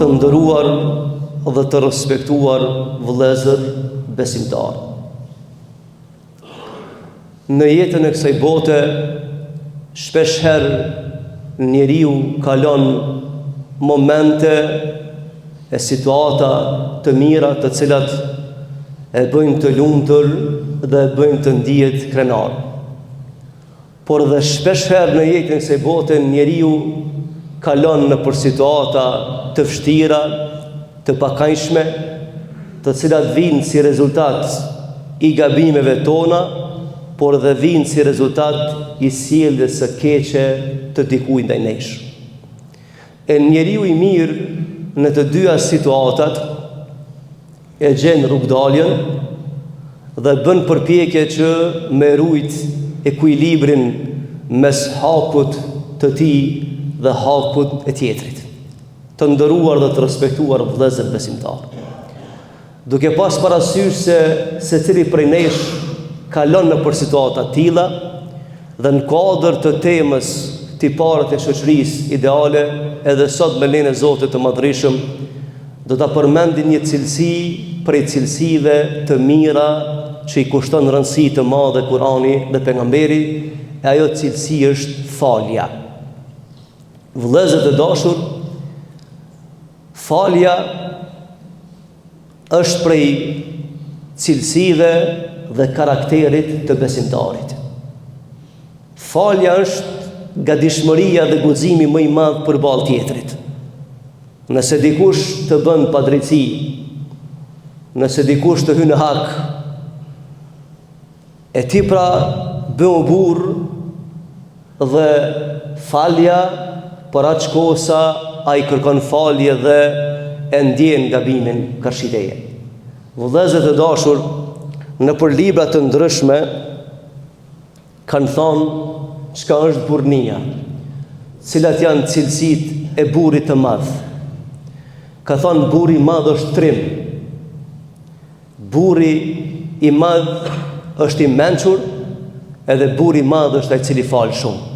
Të nderuar dhe të respektuar vëllezër besimtarë. Në jetën e kësaj bote shpeshherë njeriu kalon momente e situata të mira të cilat e bëjnë të lumtur dhe e bëjnë të ndihet krenar. Por dhe shpeshherë në jetën e kësaj bote njeriu kalon nëpër situata të vështira, të pakëndshme, të cilat vijnë si rezultat i gabimeve tona, por dhe vijnë si rezultat i sjelljes së keqe të dikujt ndaj nesh. E njeriu i mirë në të dyja situatat e gjen rrugëdaljen dhe bën përpjekje që me rujt ekuilibrin mes hakut të tij dhe hakut e tjetrit. Të nderuar dhe të respektuar vëllezër besimtarë. Duke pas parasysh se secili prej nesh kalon nëpër situata të tilla dhe në kuadër të temës tiparet e shoqërisë ideale, edhe sot me lejen e Zotit të Madhërishëm do ta përmendim një cilësi prej cilësive të mira që i kushton rëndësi të madhe Kurani dhe pejgamberi, e ajo cilësi është falja. Vëllezër të dashur, Falja është prej cilësive dhe karakterit të besimtarit. Falja është gatishmëria dhe guximi më i madh përballë tjetrit. Nëse dikush të bën padrejtësi, nëse dikush të hyn në hak, E ti pra bëhu burrë dhe falja për aq kohë sa ai kërkon falje dhe e ndjen gabimin karshi teje. Vëllezër të dashur, nëpër libra të ndryshme kanë thanë çka është burrnia, cilat janë cilësitë e burrit të madh. Ka thanë burri i madh është trim, Burri i madh është i mençur, edhe burri i madh është ai i cili fal shumë.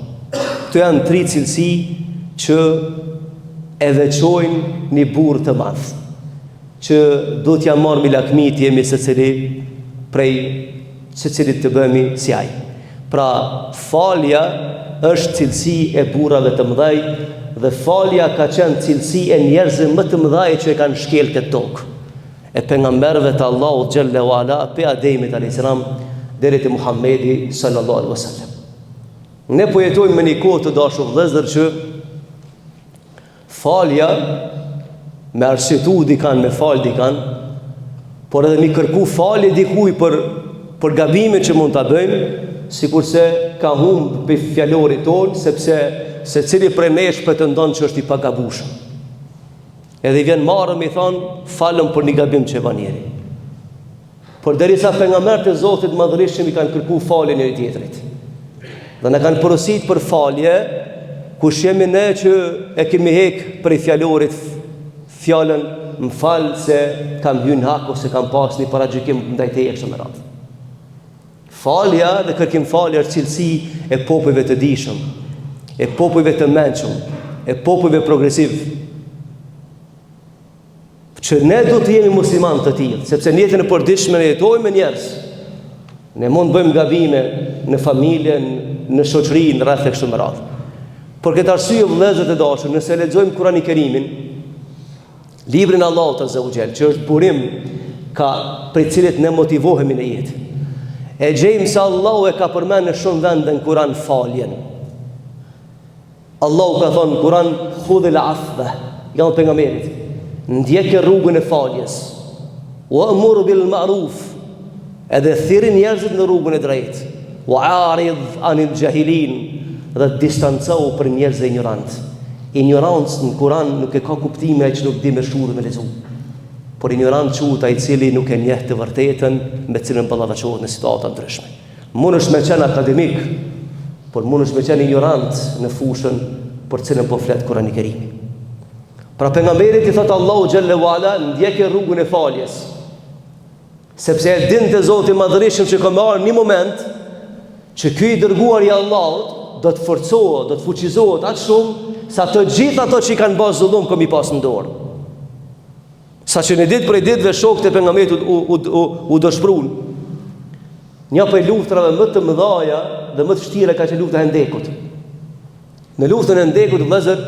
Këto janë tri cilësi që e veçojnë një burrë të madh, që duhet t'ia marrim lakmi të jemi secili prej secilit të bëhemi si ai. Pra, falja është cilësi e burrave të mëdhej dhe falja ka qenë cilësi e njerëzve më të mëdhej që e kanë shkel këtë tokë. e pejgamberëve të Allahut xhelle ue ala prej Ademit alayhis salam deri te Muhamedi sallallahu alaihi wasallam. Ne po jetojmë në një kohë të dashur vëllezër që falja me arsyetu dikan me fal dikan, por edhe mi kërku falje dikuj për për gabime që mund ta bëjmë, sikurse ka humb prej fjalorit tonë, sepse secili prej nesh pretendon që është i pagabushëm. Edhe i vjen marre me i thonë, falëm për një gabim që e ban njeri. Përderisa pejgamberët e Zotit madhërishëm i kanë kërku falje njëri tjetrit. Dhe na kanë porosit për falje, kush jemi ne që e kemi hek prej fjalorit fjalën më fal se kam hy në hak ose kam pas një paragjykim ndaj teje kështu me radhë. Falja dhe kërkim falje është cilësi e popujve të dijshëm, e popujve të mençëm, e popujve progresiv. Që ne do të jemi muslimanë të tillë, sepse në jetën e përditshme ne jetojmë me njerëz. Ne mund të bëjmë gabime në familje, në shoqëri, në rreth e kështu me radhë. Për këtë arsye vëllezër të dashur, nëse lexojmë Kur'anin Kerimin, Librin e Allahut Azza wa Jall, që është burim ka prej cilit ne motivohemi në jetë. E gjejmë se Allahu e ka përmend në shumë vende në Kur'an faljen. Allahu ka thonë në Kur'an khudhil afwa, i ka thonë pejgamberit, ndjeke rrugën e faljes. Wa amur bil ma'ruf, edhe thirri njerëzit në rrugën e drejtë. Wa a'rid anil jahilin, dhe distancohu prej njerëzve injorantë. Injorant në Kuran nuk e ka kuptimin ai që nuk di me shkru dhe me lexu. Por injorant quhet ai i cili nuk e njeh të vërtetën me të cilën ballafaqohet në situata të ndryshme. Mundesh me qenë akademik, por mundesh me qenë injorant në fushën për të cilën po flet Kurani Kerimi. Pra pejgamberit i thotë Allahu xhelle ue ala, ndjeke rrugën e faljes. Sepse e dinte Zoti i Madhërishëm që ka me ardhë një moment që ky i dërguar i Allahut do të forcohet, do të fuqizohet aq shumë sa të gjithë ato që i kanë ba zullum ka m'i pas në dorë. Saqë një ditë prej ditëve shokët e pejgamberit u, u, u, u dëshprun. Një prej luftrave më të mëdhaja dhe më të vështira ka qenë lufta e Hendekut. Në luftën e Hendekut, vëllezër,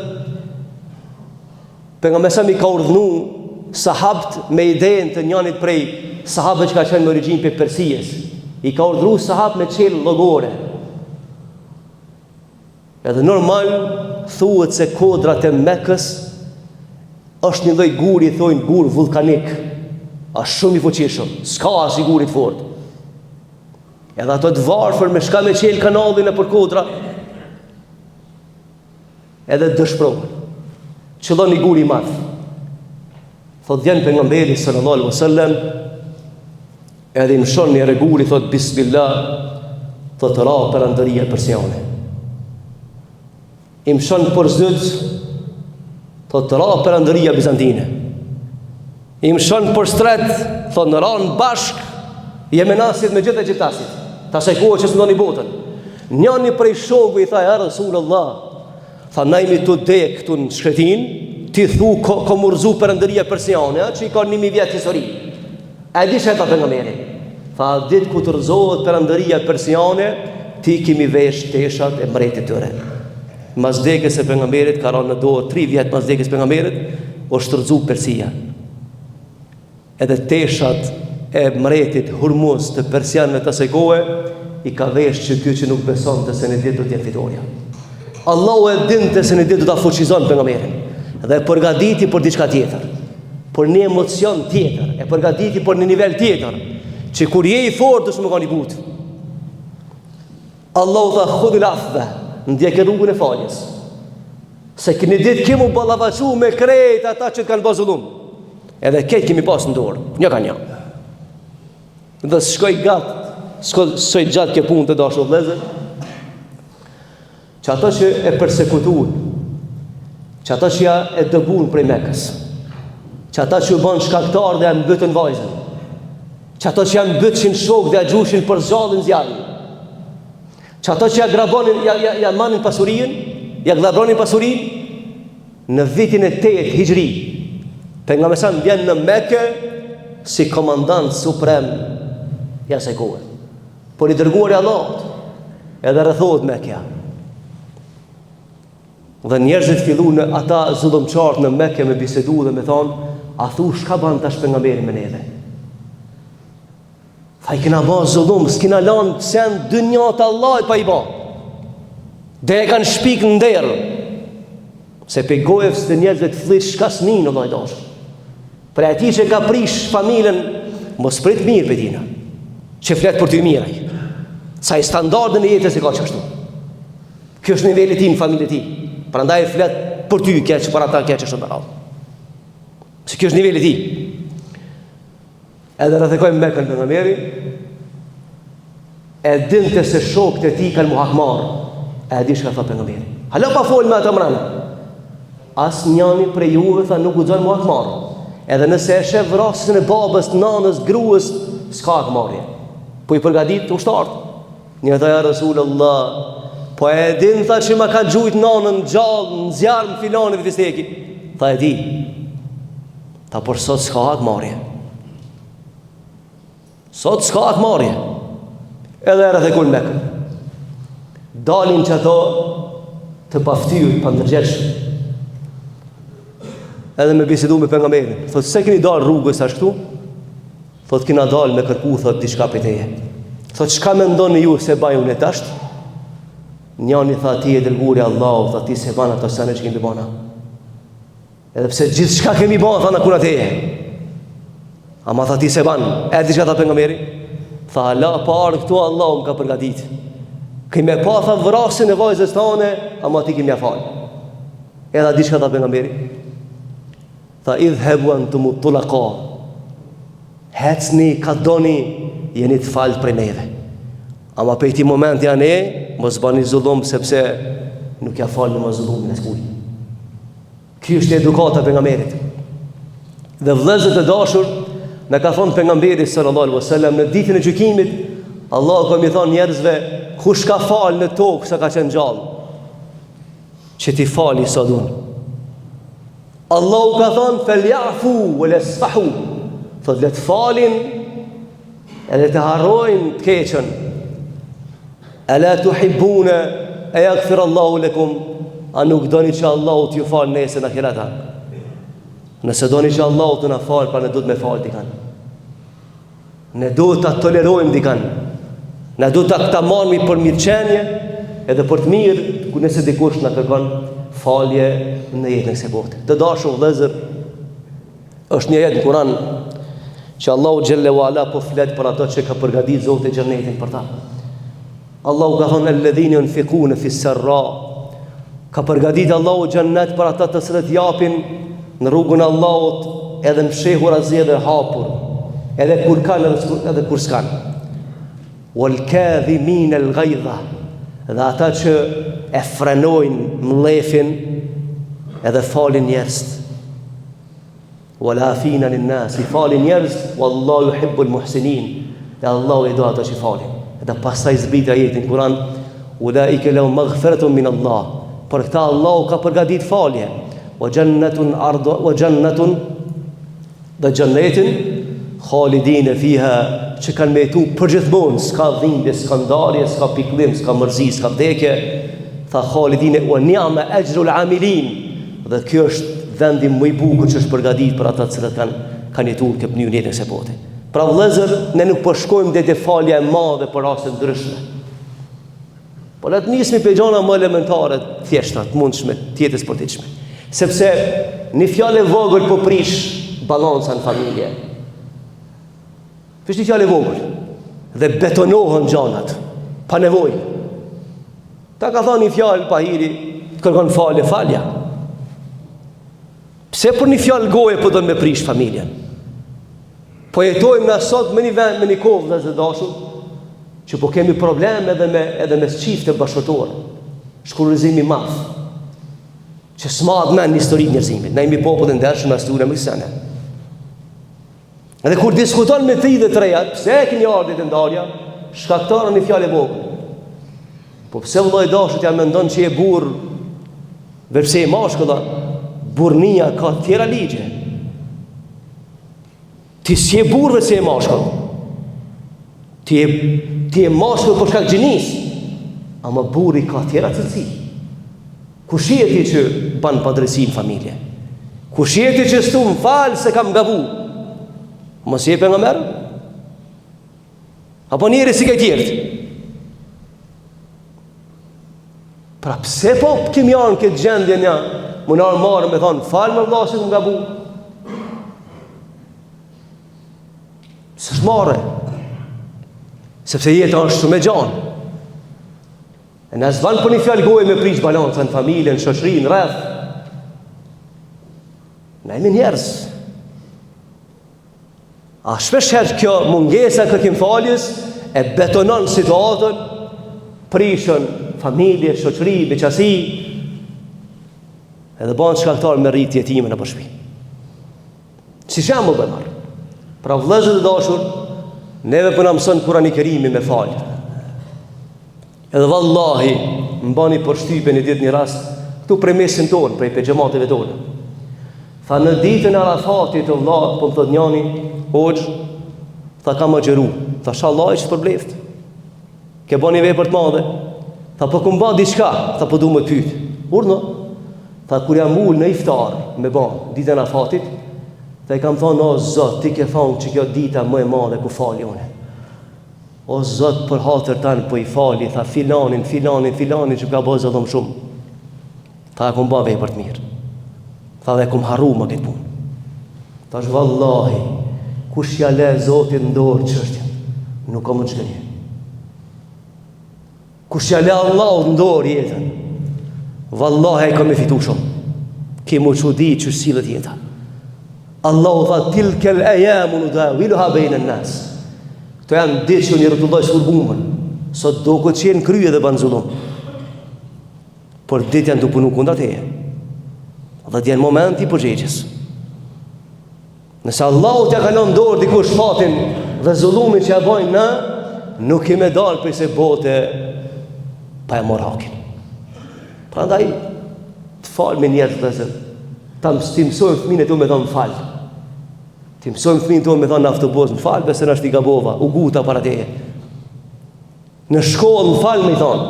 pejgamberi a.s. i ka urdhnu sahabët me idenë të njanit prej sahabëve që ka qenë me origjinë prej Persijës. I ka urdhnu sahabët me çelë llogore. Edhe normal thuhet se kodrat e Mekës është një lloj guri, thonë gur vullkanik. Është shumë i fuqishëm, s'ka asi guri të fortë. Edhe ato të varfër me shka me çel kanalin nëpër kodra. Edhe dëshprohen. Qëllon një gur i madh. Thot vjen pejgamberi sallallahu alaihi wasallam edhe i mshon një guri thot bismillah thot ra perandoria persiane. I mshon për s'dyti thot ra perandoria bizantine. I mshon për s'treti thot ranë bashk jemenasit me gjithë egjiptasit. Të asaj kohe që sundonin botën. Njani prej shokëve i tha ja Resulullah Tha na jemi tu dek këtu në shkretinë, ti thu ka, ka m'u rrëzu perandoria persiane, a, që i ka 1000 vjet histori. A e di çka tha pejgamberi? Tha atë ditë kur të rrëzohet perandoria persiane, ti ki m'i vesh teshat e mbretit tyre. Mas dekës së pejgamberit ka rënë në dorë 3 vjet mas dekës së pejgamberit, është rrëzu Persia. Edhe teshat e mretit Hurmuz të persianëve të asaj kohe i ka vesh që ky që nuk besonte se një ditë do të jetë fitorja. Allahu e dinte se një ditë do ta fuqizon pejgamberin dhe e përgatiti për diçka tjetër, për një emocion tjetër, e përgatiti për një nivel tjetër, që kur je i fortë duhesh me kanë i butë. Allahu tha khudhil afve, ndjeke rrugën e faljes. Se një ditë ke m'u ballafaqu me krejt ata që të kanë bërë zullum. Edhe krejt ki m'i pas në dorë, një ka një. Dhe s'shkoi gat, s'shkoi gjatë kjo punë të dashur vëllezër. Që ata që e persekutun, që ata që ja e dëbun prej Mekës, që ata që u banë shkaktar dhe ja mbytën vajzën, që ata që ja mbytshin shokët dhe ja gjushin për s'gjalli n'zjarr, që ata që ja grabonin, ja, ja, ja manin pasurinë, ja gllabronin pasurinë, në vitin e 8 hixhri, pejgamberi a.s. vjen në Mekë si komandant suprem i asaj kohe. Por i dërguar i Allahut, edhe rrethohet Mekja. Dhe njerëzit fillun ata zullumqarët në Mekë me bisedu dhe me thonë, a thu shka ban tash pejgamberi me neve? Tha i kena ba zullum, s'kena lanë sen n'dynja të Allahut pa i ba. Dhe e kanë shpik në derë. Se prej gojës të njerëzve të flliqt shka s'nin, Allah i dashur. Prej atij që ka prish familjen, mos prit mirë prej tina, që flet për ty mirë ai. Se ai standardin e jetës e ka qashtu. Kjo është niveli i tij në familje tij. Prandaj flet për ty keq, për ata keq ashtu me radhë. Se kjo është niveli i tij. Edhe rrethikoi Mekën pejgamberi, e dinte se shokët e tij kanë m'u hakmarrë. E di çka tha pejgamberi. Hala pa fol me ata mrena. Asnjani prej juve tha nuk guxon m'u hakmarrë. Edhe nëse e sheh vrasësin e babës, nanës, gruas, s'ka hakmarrje. Po i përgatit ushtarët. Një tha ja Resulullah, po e din tha që ma ka gjujt nanën gjallë në zjarm filani dhe fisteki. Tha e di. Tha por sot s'ka hakmarrje. Sot s'ka hakmarrje. Edhe e rrethikojnë Mekën. Dalin që ato të paftyrë, pandërgjegjshëm. Edhe me bisedu me pejgamberin. Thotë, se keni dalë rrugës tash këtu? Thotë, kena dalë me kërku, thotë, diçka prej teje. Thotë, çka mendoni ju se baj unë tasht? Njani tha, ti je i dërguari i Allahut, tha, ti s'e ban ato sene që kemi ba na. Edhe pse gjithçka kemi ba, tha na kuna teje. Ama tha ti s'e ban, e di çka tha pejgamberi? Tha hala pa ardhë këtu Allahu më ka përgatit. Ki me pa tha vrasësin e vajzës tane, ama ti ki me ia falë. Edhe a di çka tha pejgamberi? Tha idhhebu entumu tulaka. Hecni, ka doni, jeni të falë prej neve. Ama prej këtij momenti anej, mos bani zullum, sepse nuk ja falim ma zullumin askujt. Kjo është edukata e pejgamberit. Dhe vëllezër të dashur, na ka thonë pejgamberi sallallahu alaihi wasallam në ditën e gjykimit, Allahu ka me i thonë njerëzve, kush ka fal në tokë sa ka qenë gjallë, që t'i fali sot unë. Allahu ka thonë, fel jafu, ue jesfahu, thot le të falin, edhe të harrojnë të keqen. Ela tuhibbune, en jagfir Allahu lekum, a nuk doni që Allahu t'ju falë nesër në ahiret? Nëse doni që Allahu të na falë, pra ne duhet me falë dikan. Ne duhet ta tolerojmë dikan. Ne duhet ta ta marrim për mirëqenie edhe për të mirë, ku nëse dikush na kërkon falje në jetën e kësaj bote. Të dashur vëllezër, është një ajet në Kur'an që Allahu xhelle ue ala po flet për ato që ka përgatitur Zoti xhenetin për ta. Allahu ka thonë alladhina yunfiquna fi sarra Ka përgatit Allahu xhennet për ata të cilët japin në rrugën e Allahut edhe mshehurazi edhe hapur, edhe kur kanë edhe, edhe kur s'kanë. Wal kadhimin al ghaidha dhe ata që e frenojnë mllefin edhe falin njerëzit. Wal afina anin nas, i falin njerëz, wallahu yuhibbul muhsinin. Dhe Allahu i do ata që falin. Dhe pastaj zbrit ajeti në Kur'an, ulaika lahum maghfiratun min Allah. Për këta Allahu ka përgatit falje. Wa jannatun ardu wa jannatun dhe xhennetin khalidin fiha që kanë me jetu përgjithmonë, s'ka dhimbje, s'ka ndarje, s'ka pikëllim, s'ka mërzi, s'ka vdekje, tha khalidin wa ni'ma ajrul amilin. Dhe kjo është vendi më i bukur që është përgatitur për ata të cilët kanë kanë jetuar këtë mënyrë në jetën e kësaj bote. Pra vëllezër, ne nuk po shkojmë deri te falja e madhe për raste të ndryshme. Po le të nismi prej gjana më elementare, të thjeshta, të mundshme, të jetës përditshme. Sepse një fjalë e vogël po prish balanca në familje. Veç një fjalë e vogël dhe betonohen gjanat pa nevojë. Ta ka thonë një fjalë pahiri, të kërkon falje, falja. Pse për një fjalë goje po don me prish familjen? Po jetojmë na sot me një vend, me një kohë vëllezër të dashur, që po kemi probleme edhe me edhe mes çifte bashkëshortore. Shkurorëzim i madh. Që s'mahet mend në histori të njerëzimit. Na jemi popull i ndershëm, na s'durem me sene. Edhe kur diskuton me të ri dhe të reja, pse e keni ardhur te ndarja? Shkaktar një fjalë e vogël. Po pse vëlla i dashur ti a mendon që je burr? Veç pse je mashkull, burrnia ka tjera ligje. Ti s'je burrë veç se je mashkull. Ti je ti je mashkull për shkak gjinisë. Ama burri ka tjera cilësi. Kush je ti që ban padrejtësi në familje? Kush je ti që s'thu më fal se kam gabu? Mos je pejgamber? Apo njeri si krejt tjerët? Pra pse po kemi ardhë në këtë gjendje një, më në marrë me thonë, fal më vlla se kam gabu. S'është marre. Sepse jeta është shumë e gjanë. E na s'ban për një fjalë goje me prish balanca në familje, në shoqëri, në rreth. Na jemi njerëz. A shpesh herë kjo mungesa e kërkim faljes e betonon situatën, prishën familje, shoqëri, beqasi, edhe banë shkaktar me rritë jetime nëpër shpi. Si shembull po e marr. Pra vëllezër të dashur, neve po na mëson Kurani Kerimi me fal. Edhe vallahi, më bani përshtypje një ditë një rast, këtu prej mesin tonë, prej prej xhemateve tonë. Tha në ditën e Arafatit të vlla, po më thot njani, hoxhë, tha kam agjëru, thash Allahu të shpërbleft. Ke bo një vepër të madhe. Tha po kum ba diçka, tha po du me pyet. Urdhno. Tha kur jam ul në iftar me ba ditën e Arafatit, tha i kam thonë o Zot, ti ke thonë që kjo dita më e madhe ku fali unë. O Zot, për hatër tan po i fali, tha filanin, filanin, filanin që ka bo zullum shumë. Tha e kum ba vepër të mirë. Tha dhe e kum harru më këtë punë. Thash vallahi, kush ja le Zotit në dorë çështjen, nuk ka me zhgënjy. Kush ja le Allahut në dorë jetën, vallahi ai ka me fitu shumë. Ke m'u çudit qysh sillet jeta. Allahu tha tilkel ejamu nudawiluha bejnen nas. Këto janë ditë që unë i rrotulloj sikur gumbën. Sot doket që je në krye dhe ban zullum. Por ditë janë tu punu kundra teje. Dhe vjen momenti i përgjegjes. Nëse Allahu t'ja ka lon n'dorë dikush fatin dhe zullumin që e bojnë na, nuk ke me dalë prej kësaj bote pa e marrë hakin. Prandaj, të falmi njerëz vëllezër. Ta t'i mësojmë fëmijët tonë me thonë më fal. T'i mësojmë fëmijët tonë me thonë në autobus, më fal, se nashta gabova, u nguta para teje. Në shkollë më fal me i thonë.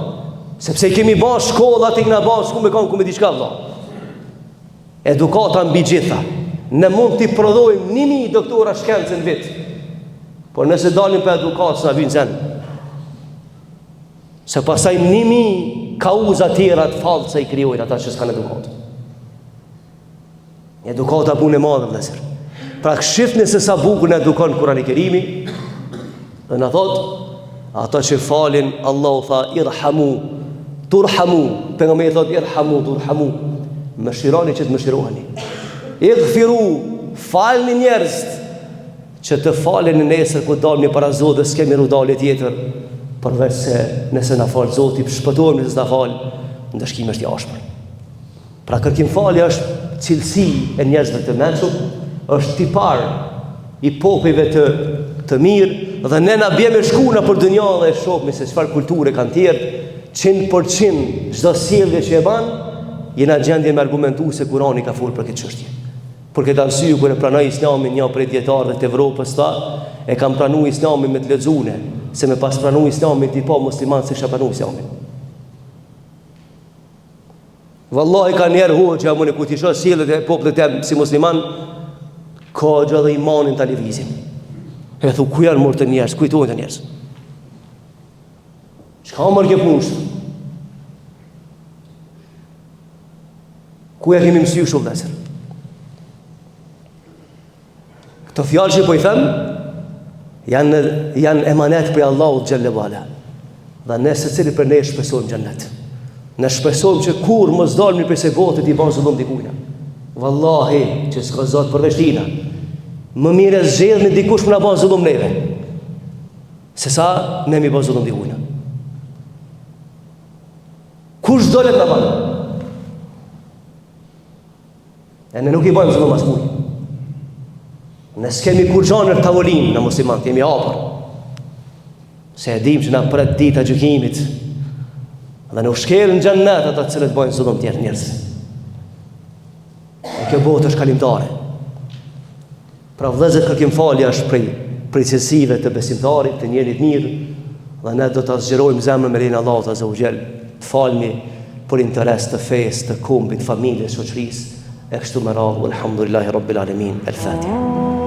Sepse i kemi ba shkollat i kena ba s'ku me kanë ku me diçka vëlla. Edukata mbi gjitha. Ne mund t'i prodhojmë 1000 doktora shkence në vit. Por nëse dalim pa edukatë, s'na vyjnë sen. Se pastaj 1000 kauza tjera të fallca i krijojnë ata që s'kanë edukatë. Edukata punë e madhe, vëllezër. Pra shifni se sa bukur na edukon Kurani Kerimi, dhe na thot, ata që falin, Allahu tha, irhamu, turhamu, pejgamberi thot, irhamu, turhamu, mëshironi që të mëshiroheni. Igfiru, falni njerëzit, që të faleni nesër kur dalmi para Zotit dhe s'kemi rrugëdalje tjetër, përveç se nëse na fal Zoti, shpëtohemi nëse s'na fal, ndëshkimi është i ashpër. Pra kërkimfalja është cilësi e njerëzve të mençur, është tipar i popujve të të mirë dhe ne na bie me shku nëpër dynja dhe e shohim se çfarë kulture kanë tjerët, 100% çdo sjellje që e ban, jena gjendje me argumentu se Kurani ka folë për këtë çështje. Për këtë arsye kur e pranoi Islamin një prej dijetarëve të Evropës tha, e kam pranu Islamin me të lexune, se me pas pranu Islamin t'i pa musliman s'e kisha pranu Islamin. Vallahi ka njerë hoxha, më në kur t'i shoh sjelljet e popullit tem si musliman, ka gjë dhe imanin ta lëvizin. E thu, ku janë more këta njerëz, ku jetojnë këta njerëz? Çka more kjo punë Ku ja kemi mësy kështu vëllezër? Këto fjalë që po i them janë janë emanet prej Allahut xhelle ve ala. Dhe ne secili prej ne shpresojmë xhennet. Ne shpresojmë që kurrë mos dalim prej kësaj bote t'i ban zullum dikujna. Vallahi, që s'ka Zot përveç tina. Më mirë e zgjedhmi dikush me na ban zullum neve. Se sa ne m'i ban zullum dikujna. Kush do le të na ban? E ne nuk i bëjmë zullum askujt. Ne s'kemi kurgja në tavolinë ne muslimanët, jemi hapur. Se e dim që na pret dita e gjykimit. Dhe nuk shkelin në xhennet ata të cilët bëjnë zullum tjerë njerëz. E kjo botë është kalimtare. Pra vëllezër kërkimfalja është prej prej cilësive të besimtarit, të njerit mirë, dhe ne do ta zgjerojmë zemrën me lejen e Allahut azza wa xhel, të falmi për interes të fesë, të kombit, familjes, shoqërisë, e kështu me radhë, walhamdulillahi rabbil alamin. El Fatiha.